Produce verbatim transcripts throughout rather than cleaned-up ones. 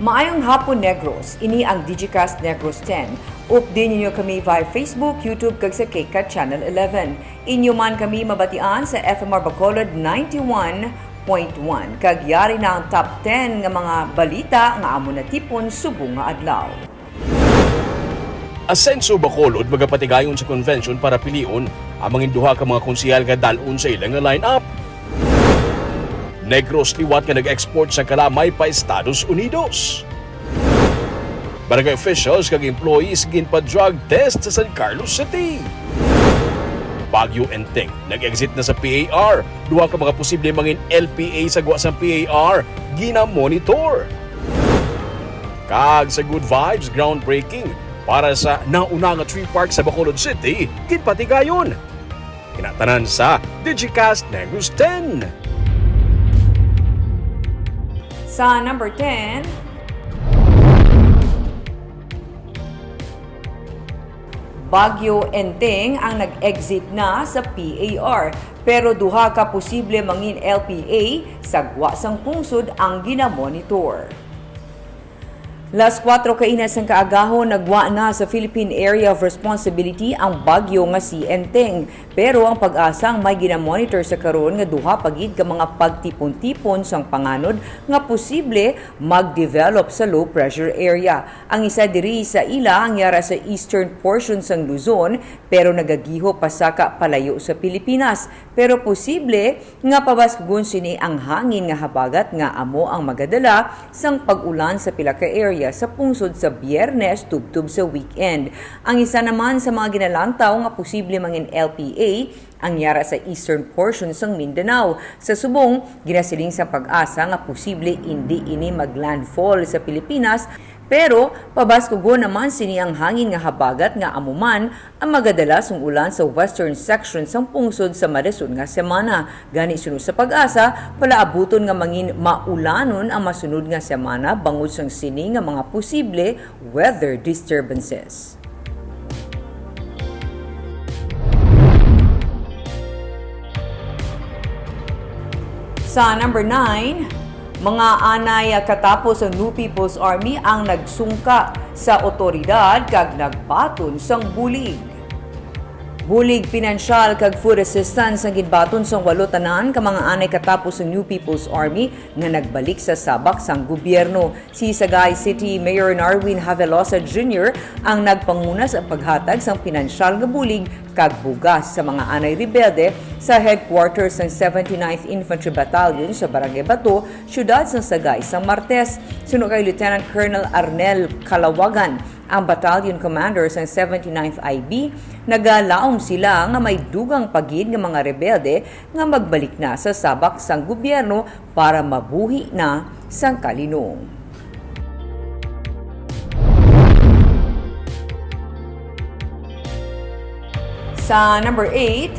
Maayong hapon, Negros. Ini ang Digicast Negros ten. Updi ninyo kami via Facebook, YouTube, kag sa KCAT Channel eleven. Inyo man kami mabatian sa F M R Bacolod ninety-one point one. Kag yari na ang top ten nga mga balita nga amon natipon subong nga adlaw. Asenso, Bacolod magapatigayon sa convention para pilion ang mangin duha ka mga konsehal nga dal-on sa ila nga line-up. Negros liwat nga nag-export sang kalamay pa Estados Unidos. Barangay officials kag employees ginpa-drug test sa San Carlos City. Baguio Enteng nag-exit na sa P A R. Duha ka mga posible mangin L P A sa gwa sang P A R gina-monitor. Kag sa Good Vibes, groundbreaking para sa nauna nga tree park sa Bacolod City ginpatigayon. Kinatanan sa Digicast Negros ten. Sa number ten, Baguio Enteng ang nag-exit na sa P A R, pero duha ka posible mangin L P A sa gwa sang pungsod ang ginamonitor. Las kuwatro kaina sang kaagahon, nagwa na sa Philippine Area of Responsibility ang bagyo nga si Enteng, pero ang PAGASA ang may ginamonitor sa karon nga duha pa gid ka mga pagtipon-tipon sang panganod nga posible mag-develop sa low pressure area. Ang isa diri sa ila ang yara sa eastern portion sang Luzon, pero nagagiho pasaka palayo sa Pilipinas. Pero posible nga pabaskugon sini ang hangin nga habagat nga amo ang magadala sang pag-ulan sa pila ka area sa pungsod sa Biyernes tubtob sa weekend. Ang isa naman sa mga ginalantaw nga posible mangin L P A ang yara sa eastern portion sang Mindanao. Sa subong, ginasiling sang PAGASA nga posible indi ini mag-landfall sa Pilipinas, pero pabaskugon naman sini ang hangin nga habagat nga amo man ang magadala sang ulan sa western section sang pungsod sa madason nga semana. Gani, suno sa PAGASA, palaabuton nga mangin maulanon ang masunod nga semana bangod sang sini nga mga posible weather disturbances. Sa number nine, mga anay katapos ang New People's Army ang nagsungka sa otoridad kag nagbaton sang bulig. Bulig pinansyal kag food assistance ang ginbaton sang walo tanan ka mga anay katapos ang New People's Army nga nagbalik sa sabak sang gobyerno. Si Sagay City Mayor Narwin Havelosa Junior ang nagpanguna sa paghatag sang pinansyal nga bulig kag bugas sa mga anay rebelde sa headquarters sang seventy-ninth Infantry Battalion sa Barangay Bato, siyudad sang Sagay, sang Martes. Suno kay Lieutenant Colonel Arnel Calawagan, ang battalion commander sang seventy-ninth I B, nagalaom sila nga may dugang pa gid nga mga rebelde nga magbalik na sa sabak sang gobyerno para mabuhi na sang kalinong. Sa number eight,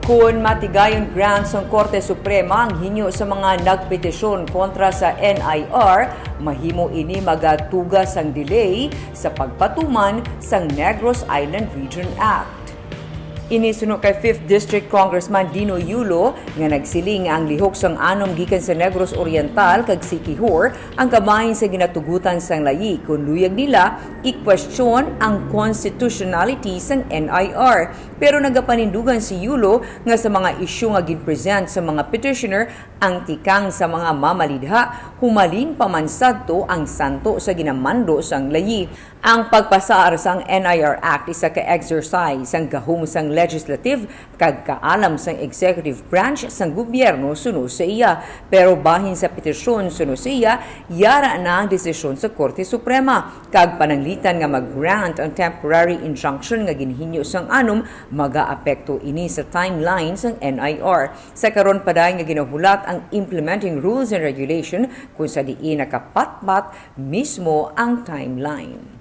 kon matigayon grant sang Korte Suprema ang hinyo sa mga nagpetisyon kontra sa N I R, mahimo ini magatuga sang delay sa pagpatuman sang Negros Island Region Act. Ini suno kay Fifth District Congressman Dino Yulo, nga nagsiling nga ang lihok sang anom gikan sa Negros Oriental kag Siquijor ang kabahin sa ginatugutan sang layi, kon luyag nila i-question ang constitutionality sang N I R. Pero nagapanindugan si Yulo nga sa mga isyu nga gin-present sa mga petitioner, ang tikang sa mga mamalidha, humalin pa man sadto ang santo sa ginamando sang layi. Ang pagpasar sang N I R Act isa ka exercise sang gahom sang legislative kag kaalam sang executive branch sang gobyerno suno sa iya. Pero bahin sa petisyon suno sa iya, yara na ang desisyon sa Korte Suprema, kag pananglitan nga mag-grant ang temporary injunction nga ginhinyo sang anom, magaapekto ini sa timeline sang N I R. Sa karon pa dayon nga ginahulat ang implementing rules and regulation, kung sa diin nakapatpat mismo ang timeline.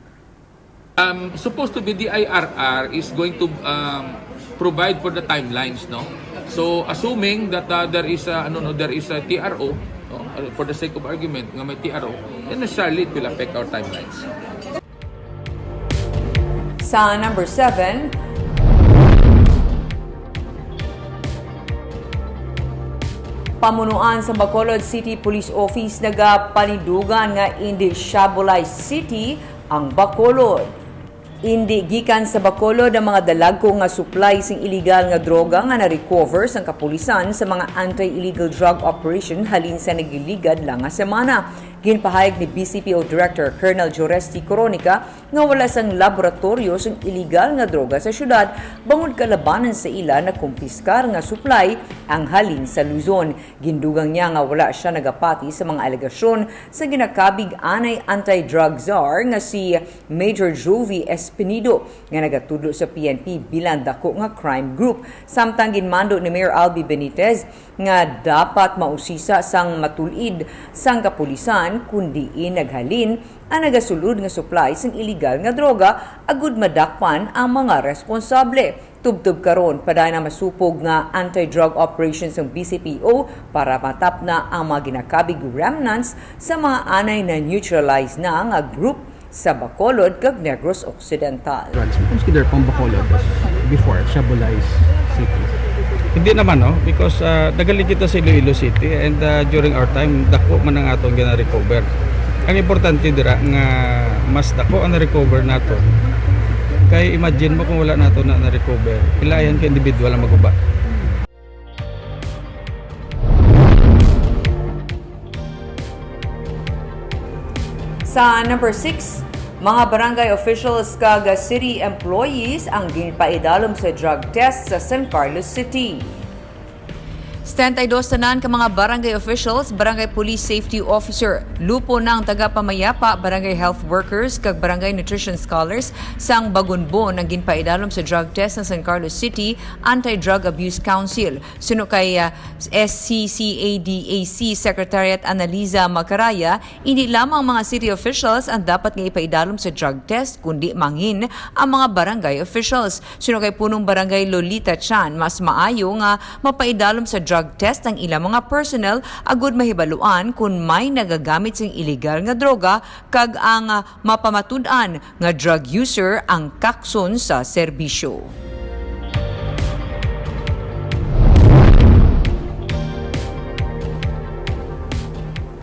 Um, supposed to be the I R R is going to, um, provide for the timelines, no? So, assuming that, uh, there is a, ano, no, there is a T R O, no, uh, for the sake of argument, nga may T R O, then necessarily it will affect our timelines. Sa number seven, Pamunuan sa Bacolod City Police Office nagapanindugan nga indi shabolized city ang Bacolod. Indi gikan sa Bacolod ang mga dalagko nga supply sing iligal nga droga nga na-recover sang kapulisan sa mga anti-illegal drug operation halin sa nagliligad lang nga semana. Ginpahayag ni B C P O Director Colonel Joresti Coronica nga wala sang laboratoryo sang iligal nga droga sa syudad, bangod kalabanan sa ila nakumpiskar nga supply ang halin sa Luzon. Gindugang niya nga wala sia nagapati sa mga alegasyon sa ginakabig anay anti-drug czar nga si Major Jovie Espinido, nga nagatudlo sa P N P bilang dako nga crime group. Samtang ginmando ni Mayor Albi Benitez nga dapat mausisa sang matul-id sang kapulisan, kun diin naghalin ang nagasulod nga supply sang iligal nga droga, agud madakpan ang mga responsable. Tubtob karon, padayon ang masupog nga anti-drug operation sang B C P O para matapna ang mga ginakabig remnants sa mga anay na neutralize na nga group sa Bacolod kag Negros Occidental. Drugs, consider pang Bacolod as before, shabolized city? Hindi naman, no? Because, ah, nagaling kita sa Iloilo City and, ah, during our time, dako man ang aton gina-recover. Ang importante dira nga mas dako ang na-recover nato. Kay imagine mo kung wala nato na na-recover, pila yan ka individual ang maguba. Sa number six, mga barangay officials kag city employees ang ginpaidalom sa drug test sa San Carlos City. Setenta y dos tanan ka mga barangay officials, barangay police safety officer, lupo na ang tagapamayapa, barangay health workers, kag barangay nutrition scholars sang Bagunbon ang ginpaidalom sa drug test sa San Carlos City Anti-Drug Abuse Council. Suno kay, ah, S C C A D A C Secretariat Analiza Macaraya, hindi lamang mga city officials ang dapat nga ipaidalom sa drug test, kundi mangin ang mga barangay officials. Suno kay Punong Barangay Lolita Chan, mas maayo nga mapaidalom sa drug test ang ilang mga personnel agud mahibaluan kon may nagagamit sing iligal nga droga kag ang, ah, mapamatud-an nga drug user ang kakson sa serbisyo.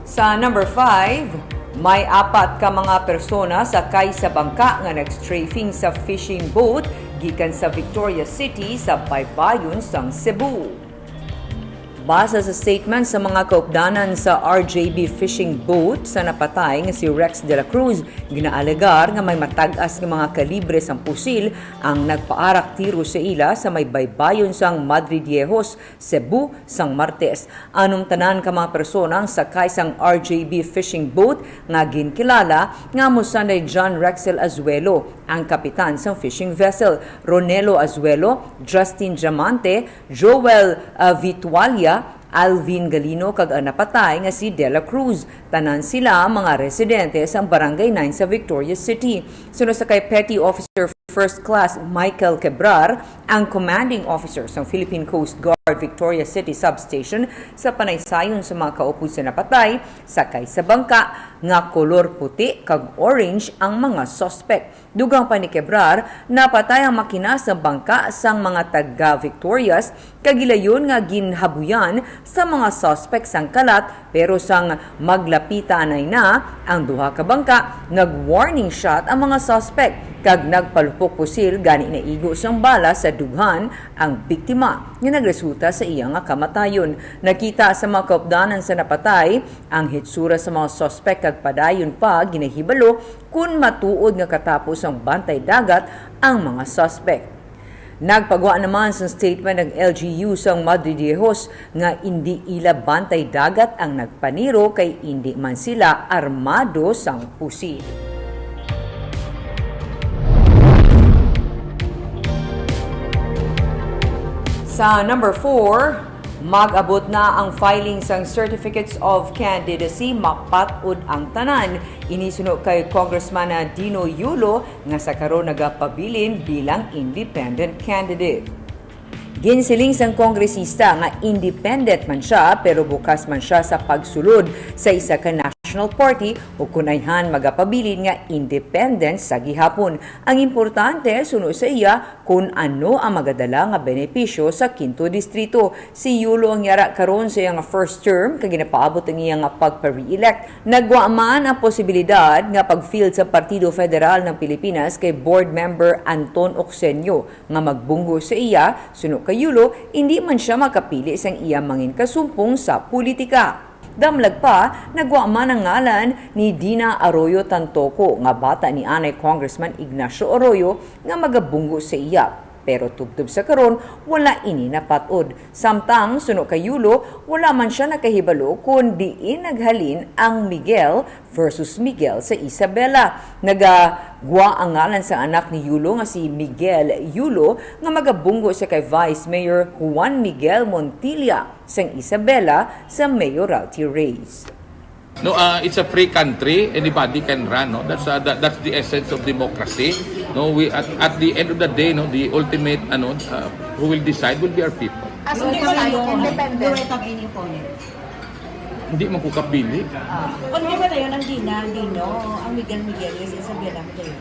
Sa number five, may apat ka mga persona sakay sa bangka nga nag-strafing sa fishing boat gikan sa Victoria City sa baybayon sang Cebu. Base sa statement sa mga kaupdanan sa R J B fishing boat sa napatay nga si Rex de la Cruz, ginaalegar nga may matag-as nga mga kalibre sang pusil ang nagpaarak tiro sa ila sa may baybayon sang Madridiejos, Cebu, sang Martes. Anumtanan ka mga persona ang sakay sang R J B fishing boat nga ginkilala nga amo sanday John Rexel Azuelo, ang kapitan sang fishing vessel, Ronelo Azuelo, Justin Diamante, Joel, ah, Vitualia, Alvin Galino, kag ang napatay nga si De La Cruz. Tanan sila mga residente sang Barangay nine sa Victoria City. Suno sa kay Petty Officer First Class Michael Quebrar, ang commanding officer sang Philippine Coast Guard Victoria City Substation, sa panaysayon sa mga kaupod sa napatay, sakay sa bangka nga kolor puti kag orange ang mga suspect. Dugang pa ni Quebrar, napatay ang makina sa bangka sang mga taga Victorias kag gilayon nga ginhabuyan sa mga suspect sang kalat, pero sang maglapita anay na ang duha ka bangka, nag-warning shot ang mga suspect kag nagpalupok pusil, gani naigo sang bala sa dughan ang biktima nga nagresulta sa iya nga kamatayon. Nakita sa mga kaupdanan sa napatay ang hitsura sa mga suspect kag padayon pa ginahibalo kon matuod nga katapos ang bantay dagat ang mga suspect. Nagpagwa naman sang statement ang L G U sang Madridiejos nga indi ila bantay dagat ang nagpaniro kay indi man sila armado sang pusil. Sa number four, mag-abot na ang filing sang Certificates of Candidacy, mapat-od ang tanan. Ini suno kay Congressman Dino Yulo nga sa karon nagapabilin bilang independent candidate. Ginsiling sang kongresista nga independent man sia pero bukas man sia sa pagsulod sa isa ka national National Party o kun ayhan magapabilin nga independent sa gihapon. Ang importante, suno sa iya, kun ano ang magadala nga benepisyo sa Quinto Distrito. Si Yulo ang yara karon sa iyang first term kag ginapaabot ang iya nga pagpa-re-elect. Nagwa man ang posibilidad nga pag-field sa Partido Federal ng Pilipinas kay Board Member Anton Ocsenio nga magbunggo sa iya. Suno kay Yulo, hindi man siya makapili sang iya mangin kasumpong sa politika. Damlag pa, nagwa man ang ngalan ni Dina Arroyo Tantoco nga bata ni anay Congressman Ignacio Arroyo nga magabunggo sa iya. Pero tubtob sa karon, wala ini napat-od. Samtang, suno kay Yulo, wala man siya nakahibalo kon diin naghalin ang Miguel versus Miguel sa Isabela. Nagagwa ang ngalan sa anak ni Yulo nga si Miguel Yulo nga magabunggo sa kay Vice Mayor Juan Miguel Montilla sang Isabela sa mayoralty race. No, uh, it's a free country. Anybody can run. No, that's uh, that, that's the essence of democracy. No, we at, at the end of the day, no, the ultimate, ano, uh, who will decide will be our people. As in, di ba kayo, Independent. Wala kang any opponent. Hindi man ko kapili. Ah, kung di ba tayo ng Dina, Dino, ang Miguel Miguel, yung Isabela mo tayo.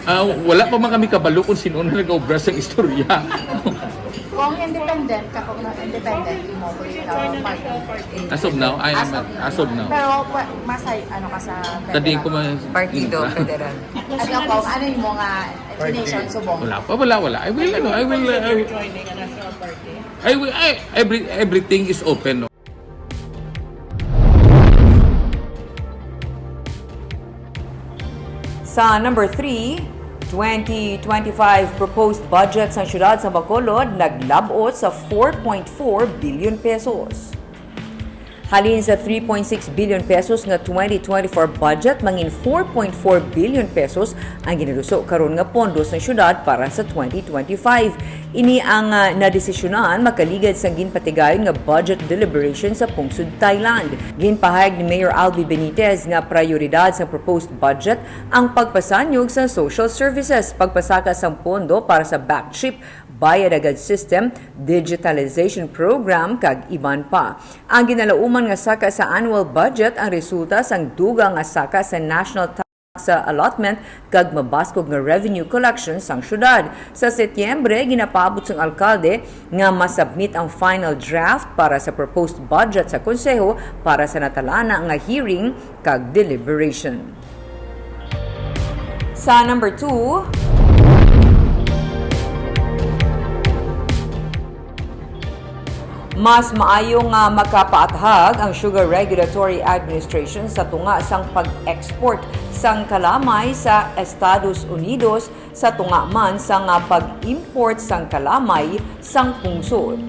Ah, wala pa man kami kabalo kung sino na nag-obra sa istorya. Kung independent ka, kung independent mo, kung ikaw ang party. As of now, I am As of as of now. Pero pa- masay, ano ka sa Sa diin ko man Partido Federal. Ano po, ano yung mga inclination, subong? Wala pa, wala, wala. I will, ano, I will, uh, I will, Joining a national party. I will, I, every, everything is open. No? Sa number three, twenty twenty-five proposed budget sang siyudad sa Bacolod naglab-ot sa four point four billion pesos. Halin sa three point six billion pesos nga twenty twenty-four budget, mangin four point four billion pesos ang ginaluso karon nga pondo sang siyudad para sa twenty twenty-five. Ini ang ah, nadesisyonan makaligad sang ginpatigayon nga budget deliberation sa pungsod Thailand. Ginpahayag ni Mayor Albi Benitez nga prayoridad sa proposed budget ang pagpasanyog sa social services, pagpasaka sang pondo para sa back chip, bayad agad system, digitalization program, kag iban pa. Ang ginalauman nga saka sa annual budget ang resulta sang dugang nga saka sa national tax sa allotment kag mabaskog nga revenue collection sang syudad. Sa Setyembre, ginapaabot sang alkalde nga masubmit ang final draft para sa proposed budget sa konseho para sa natalana nga hearing kag deliberation. Sa number two, mas maayo nga makapaathag ang Sugar Regulatory Administration sa tunga sang pag-export sang kalamay sa Estados Unidos sa tunga man sang pag-import sang kalamay sang pungsod.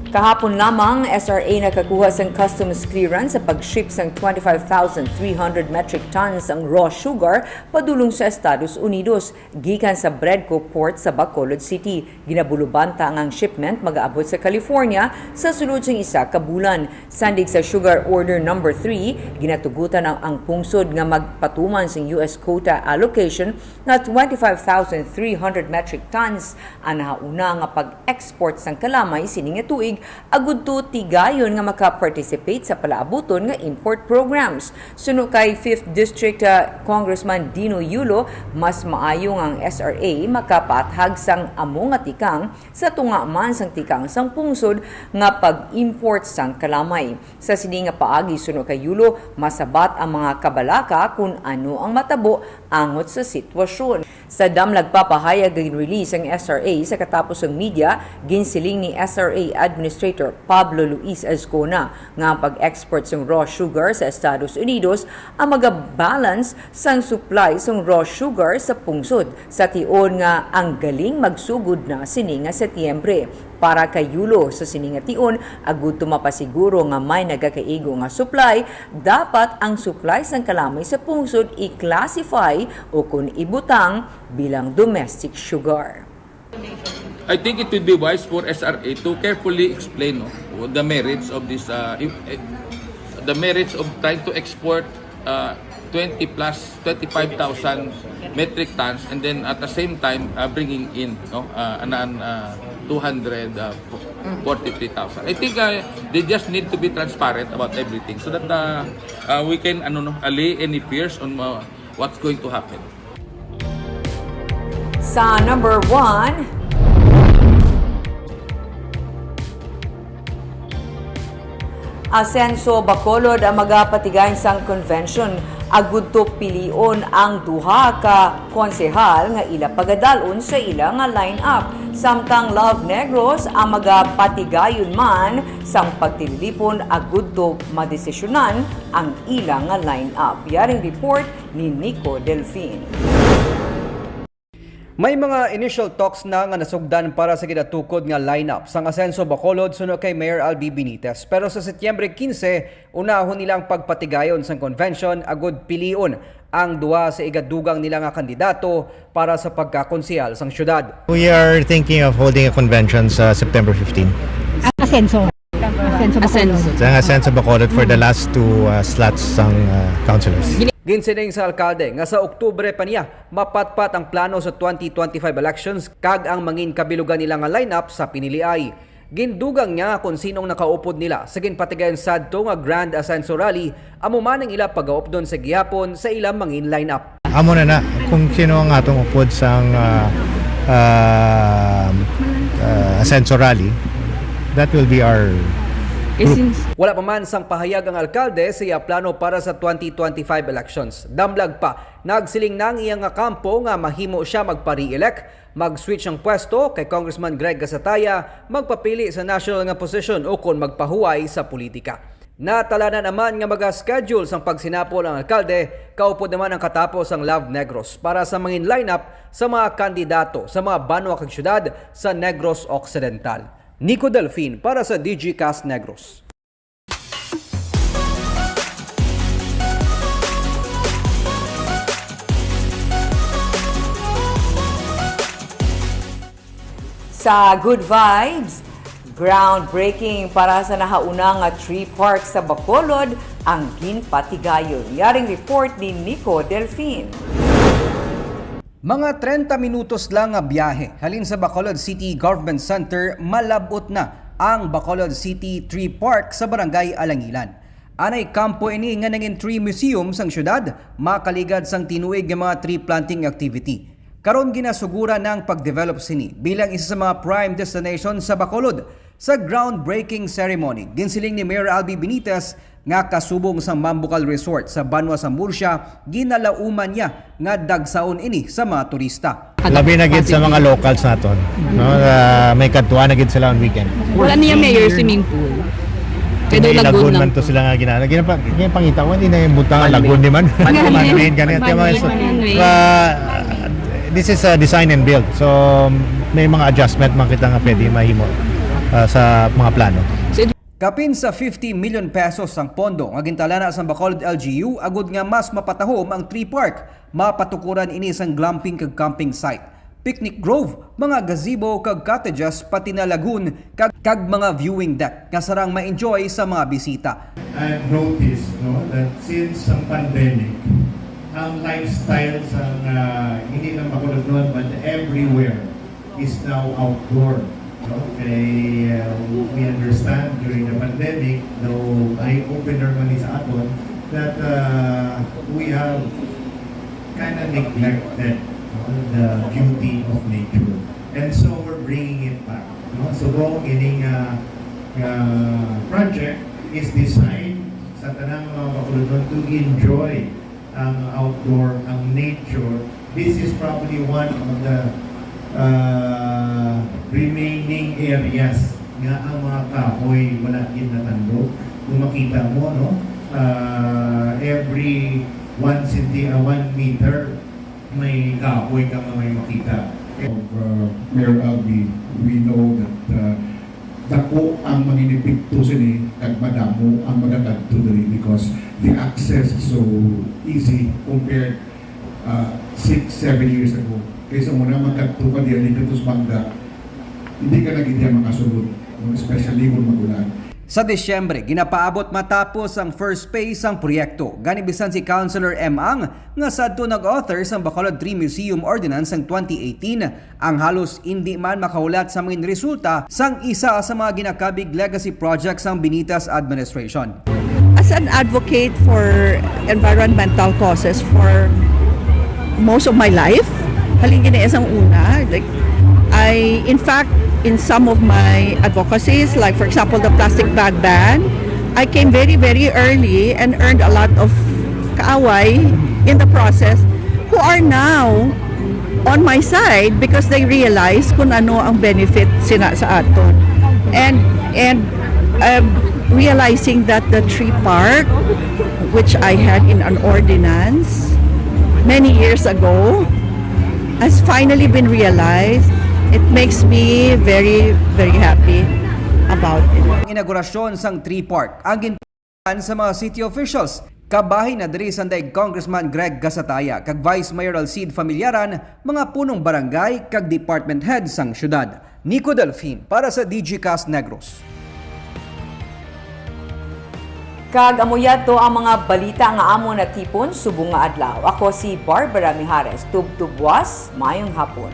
Kahapon lamang, S R A nakakuha sang customs clearance sa pag-ship sang twenty-five thousand three hundred metric tons sang raw sugar padulong sa Estados Unidos gikan sa Bredco Port sa Bacolod City. Ginabulubanta nga ang shipment magaabot sa California sa sulod sang isa ka bulan. Sandig sa Sugar Order Number three, ginatugutan ang, ang pungsod nga magpatuman sang U S quota allocation nga twenty-five thousand three hundred metric tons. Ang nahauna nga pag-export sang kalamay sini nga tuig agud to tigayon nga maka-participate sa palaabuton nga import programs. Suno kay Fifth District ah, Congressman Dino Yulo, mas maayo nga ang S R A makapaathag sang amo nga tikang sa tunga man sang tikang sang pungsod nga pag-import sang kalamay. Sa sini nga paagi, suno kay Yulo, masabat ang mga kabalaka kun ano ang matabo angot sa sitwasyon. Sa damlag pa pahayag nga gin-release ang S R A sa katapos sang media, ginsiling ni S R A Administrator Pablo Luis Azcona nga ang pag-export sang raw sugar sa Estados Unidos ang maga-balance sang supply sang raw sugar sa pungsod sa tion nga ang galing magsugod na sini nga Setyembre. Para kay Yulo, sa sini nga tion, agud to mapasiguro nga may nagakaigo nga supply, dapat ang supply sang kalamay sa pungsod i-classify o kon ibutang bilang domestic sugar. I think it would be wise for S R A to carefully explain, no, the merits of this, uh, if- eh, the merits of trying to export uh, twenty plus, twenty-five thousand metric tons, and then at the same time uh, bringing in, no, uh, anan, uh, two hundred uh, Forty-three thousand. I think uh, they just need to be transparent about everything so that uh, uh, we can ano, no, allay any fears on uh, what's going to happen. Sa number one, Asenso Bacolod ang magapatigayon sang convention agud to pilion ang duha ka konsehal nga ila pagadalon sa ila nga lineup. Samtang Love Negros ang magapatigayon man sang pagtililipon agud to madesisyonan ang ila nga lineup. Yaring report ni Nico Delfin. May mga initial talks na nga nasugdan para sa ginatukod nga lineup sang Asenso Bacolod suno kay Mayor Albi Benitez, pero sa Setyembre quince, unahon nila ang pagpatigayon sang convention agud pilion ang duha sa igadugang nila nga kandidato para sa pagkakonsehal sang syudad. We are thinking of holding a convention sa September fifteen. Asenso. Asenso. Bacolod. Sa Asenso Bacolod for the last two uh, slots sang uh, councilors. Ginsiling sa alkalde nga sa Oktubre pa niya mapatpat ang plano sa twenty twenty-five elections kag ang mangin kabilugan nila nga lineup sa piniliay. Gindugang niya nga kon sinong nakaupod nila sa ginpatigayon sadto nga Grand Asenso Rally, amo man ang ila pagaupdon sa gihapon sa ilang mangin lineup. Amo na na kung sino ang atong upod sang uh, uh, uh, Asenso Rally. That will be our group. Wala pa man sang pahayag ang alkalde sa iya plano para sa twenty twenty-five elections. Damlag pa, nagsiling na ang iya nga kampo nga mahimo siya magpa-re-elect, mag-switch ang pwesto kay Congressman Greg Gasataya, magpapili sa national nga posisyon ukon magpahuway sa politika. Natalanan naman nga maga-schedule sang pagsinapol ang alkalde, kaupod naman ang katapo sang Love Negros para sa mangin lineup sa mga kandidato sa mga banwa kag syudad sa Negros Occidental. Nico Delfin para sa Digicast Negros. Sa Good Vibes, groundbreaking para sa nahauna nga tree park sa Bacolod ang ginpatigayon. Yaring report ni Nico Delfin. Mga treinta minutos lang nga biyahe halin sa Bacolod City Government Center, malab-ot na ang Bacolod City Tree Park sa Barangay Alangilan. Anay kampo ini nga nangin tree museum sang syudad, makaligad sang tinuig nga mga tree planting activity. Karon ginasuguran na ang pag-develop sini bilang isa sa mga prime destination sa Bacolod. Sa groundbreaking ceremony, ginsiling ni Mayor Albi Benitez nga kasubong sang Mambucal Resort sa banwa sa Murcia, ginalauman niya nga dagsaon ini sa mga turista. Labi na gid sa mga locals naton, no? Ah, may kadtuan na gid sila on weekend. Wala niya, Mayor, swimming pool. Kay daw May lagoon lagoon lang man to sila nga gina-, gina-, ginapakita ko, hindi na yung butang lagoon di man. Man-made. Man-made, ganyan. Man-made, Mga so, man-made. ah, this is a design and build. So, may mga adjustment man kita nga pwede mahimo ah, sa mga plano. Kapin sa fifty million pesos ang pondo nga gintalana sang Bacolod L G U agud nga mas mapatahom ang tree park. Mapatukuran ini sang glamping kag camping site, picnic grove, mga gazebo kag cottages, pati na lagoon kag, kag mga viewing deck nga sarang ma-enjoy sa mga bisita. I've noticed, no, that since ang pandemic, ang lifestyle sa uh, hindi lang Bacolod noon but everywhere is now outdoor. No? Kay uh, we understand during the pandemic, though eye-opener man ni sa aton, that uh, we have kind of neglected, no, the beauty of nature. And so we're bringing it back. No? So, ining uh, uh, project is designed sa tanang mga Bacolodnon to enjoy ang outdoor, ang nature. This is probably one of the uh, remaining areas nga ang mga kahoy wala gid natandog. Kung makita mo, no, uh, every one centi, uh, one meter, may kahoy ka nga may makita. Of uh, Mayor Albi, we know that uh, dako ang manginepekto sini kag madamo ang magakadto diri because the access is so easy compared uh, six, seven years ago. Kaysa muna magkadto ka diyan dito sa Bangga, hindi ka na gid diyan makasulod, no? Especially kung magulan. Sa Disyembre, ginapaabot matapos ang first phase sang proyekto. Gani bisan si Councilor M. Ang, nga sadto nag-author sang Bacolod Tree Museum Ordinance sang twenty eighteen, ang halos indi man makahulat sa main resulta sang isa sa mga ginakabig legacy project sang Benitez administration. As an advocate for environmental causes for most of my life, halin gini sang una, like, I, in fact, in some of my advocacies, like for example, the plastic bag ban, I came very, very early and earned a lot of kaaway in the process who are now on my side because they realize kung ano ang benefit sina sa aton. And and um, realizing that the tree park, which I had in an ordinance many years ago, has finally been realized, it makes me very, very happy about it. Ang inaugurasyon sang Tree Park ang gintuman sa mga city officials, kabahin na diri sang daig Congressman Greg Gasataya kag Vice Mayor Alcide Familiaran, mga punong barangay kag department head sang syudad. Nico Delfin para sa Digicast Negros. Kag amo yadto ang mga balita nga amon natipon subong nga adlaw. Ako si Barbara Mijares. Tubtub was, mayong hapon.